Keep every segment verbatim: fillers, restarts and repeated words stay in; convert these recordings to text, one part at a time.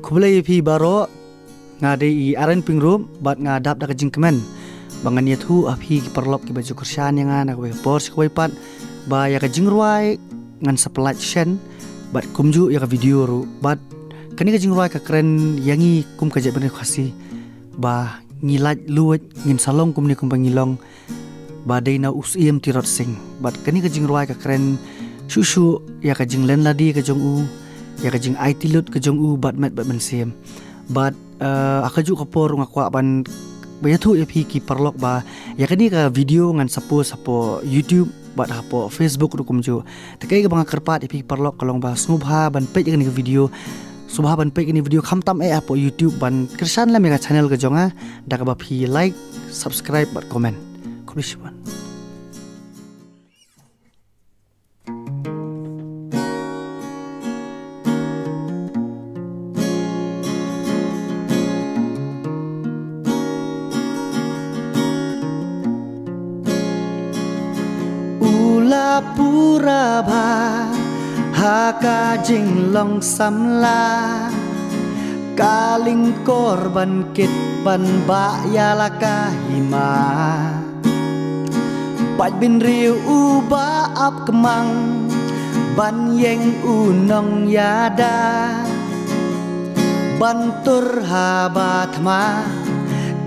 Khublei ïa phi baroh. Nga dei i Aren Pyngrope bad nga dap da ka jingkmen ba ngan ïathuh ha phi ki paralok kiba ju kyrshan ïa nga na kawei ka por sha kawei pat, ba ïa ka jingrwai ngan sa pyllait shen bad kumjuh ïa ka video ruh. Bad kane ka jingrwai ka kren ïa ngi kum ka jaitbynriew Khasi, ba ngi lait luid, ngin sa long kumne kumba ngi long, ba dei na u Syiem Tirot Sing. Bad kane ka jingrwai ka kren shuh shuh ïa ka jinglen lade ka jong u, ïa ka jingaiti lut ka jong u bad met bad mynsiem. Bad, eh, ha kajuh ka por nga kwah ban, ban ïathuh ïa phi ki paralok ba ïa kane ka video ngan sa post hapoh YouTube bad hapoh Facebook ruh kumjuh. Te kaei kaba nga kyrpad ïa phi ki paralok ka long ba sngewbha ban peit ïa kane ka video, sngewbha ban peit ïa kane ka video khamtam eh hapoh YouTube, ban kyrshan lem ïa ka channel ka jong nga da kaba phi like, subscribe bad comment. Khublei shibun. U la pura bha ha ka jinglong samla, ka lyngkor ban kit ban bah ïa la ka hima. Paidbynriew uba ap kmang ban ïeng u nongïada, ban tur haba thma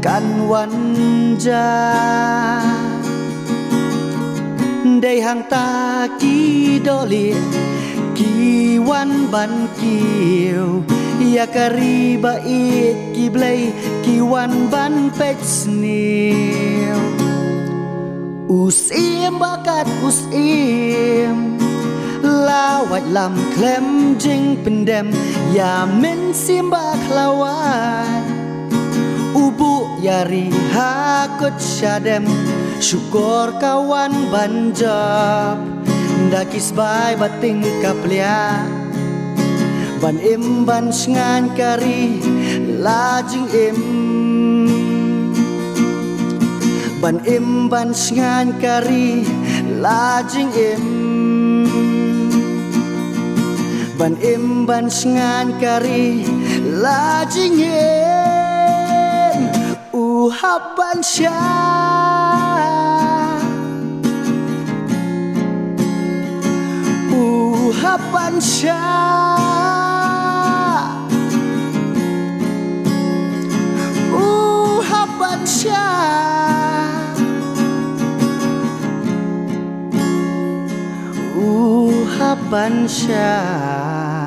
kan wan ja. Dei hangta ki dohlieh ki wan ban kiew ïa ka ri ba ïeit ki blei, ki wan ban peit sniew. U Syiem ba kat u Syiem, la wait lam khlem jingpyndem ïa mynsiem ba khlawait. U buh ïa ri ha kut shadem, shukor ka wan ban jop da ki sbai ba tyngkap liah. Ban im ban shngaiñ ka ri la jingim, ban im ban shngaiñ ka ri la jingim, ban im ban shngaiñ ka ri la jingim. U hap ban shah, u hap ban shah, u hap ban shah, u hap ban shah.